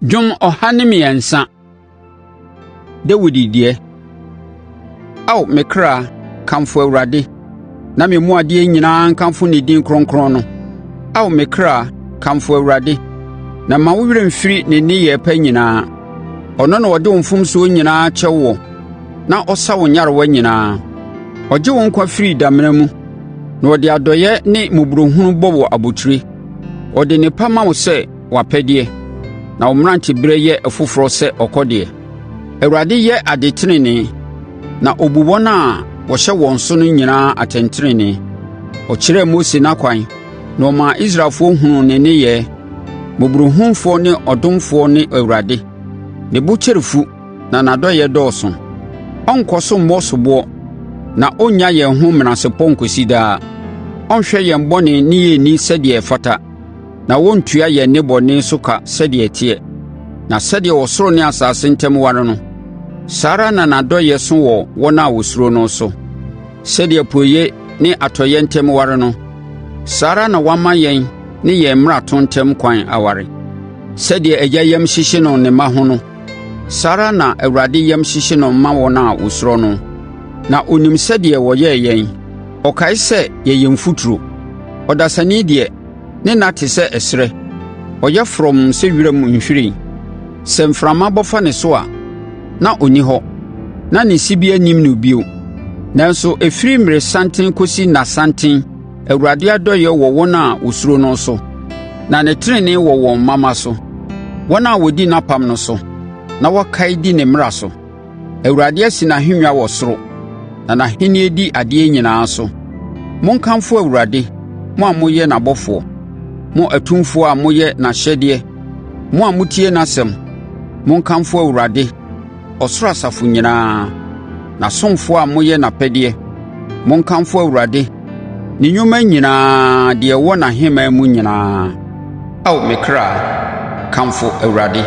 Dwom 103. Dawid deɛ. Ao me kra, kamfo Awurade! Na me mu adeɛ nyinaa nkamfo ne din kronkron no. Ao me kra, kamfo Awurade! Na mma wo werɛ mfiri ne nneyɛɛ pa nyinaa. Ɔno na ɔde wo mfomsoɔ nyinaa kyɛ woɔ na ɔsa wo nyarewa nyinaa. Ɔgye wo nkwa firi damena mu, na ɔde adɔeɛ ne mmɔborɔhunu bɔ wo abotire. Ɔde nnepa ma wo sɛ w'apɛdeɛ, na wo mmeranteberɛ yɛ foforɔ sɛ ɔkɔdeɛ. Awurade yɛ ade tenenee, na ɔbu wɔn a wɔhyɛ wɔn so no nyinaa atɛntenenee. Ɔkyerɛɛ Mose n'akwan na ɔmaa Israelfoɔ hunuu ne nneyɛɛ. Mmɔborɔhunufoɔ ne ɔdomfoɔ ne Awurade, ne bo kyɛre fu na n'adɔeɛ dɔɔso. Ɔrenkɔ so mmɔ soboɔ na ɔrennya yɛn ho menasepɔ nkɔsi daa. Ɔrenhwɛ yɛn bɔne ne yɛn nni sɛdeɛ ɛfata na wɔrentua yɛn nnebɔne so ka sɛdeɛ ɛteɛ. Na sɛdeɛ ɔsoro ne asase ntam ware no, saa ara na n'adɔeɛ so wɔ wɔn a wɔsuro no so. Sɛdeɛ apueeɛ ne atɔeɛ ntam ware no, saa ara na wama yɛn ne yɛn mmarato ntam kwan aware. Sɛdeɛ agya yam hyehye no ne mma ho no, saa ara na Awurade yam hyehye no ma wɔn a wɔsuro no. Na ɔnim sɛdeɛ wɔyɛɛ yɛn; ɔkae sɛ yɛyɛ mfuturo. Ɔdasani deɛ, Ne nna te sɛ ɛserɛ, ɔyɛ frɔmm sɛ wiram nhwiren. Sɛ mframa bɔ fa ne so a, na ɔnni hɔ, na ne sibea nnim no bio. Nanso ɛfiri mmerɛsanten kɔsi nnasanten Awurade adɔeɛ wɔ wɔn a wɔsuro no so, na ne tenenee wɔ wɔn mma mma so, wɔn a wɔdi n'apam no so na wɔkae di ne mmara so. Awurade asi n'ahennwa wɔ soro, na n'ahennie di adeɛ nyinaa so. Monkamfo Awurade, mo a moyɛ n'abɔfoɔ, mo atumfoɔ a moyɛ n'ahyɛdeɛ, mo a motie n'asɛm. Monkamfo Awurade, ɔsoro asafo nyinaa, n'asomfoɔ a moyɛ n'apɛdeɛ. Monkamfo Awurade, ne nnwuma nyinaa, deɛ ɛwɔ n'ahemman mu nyinaa. Ao me kra, kamfo Awurade.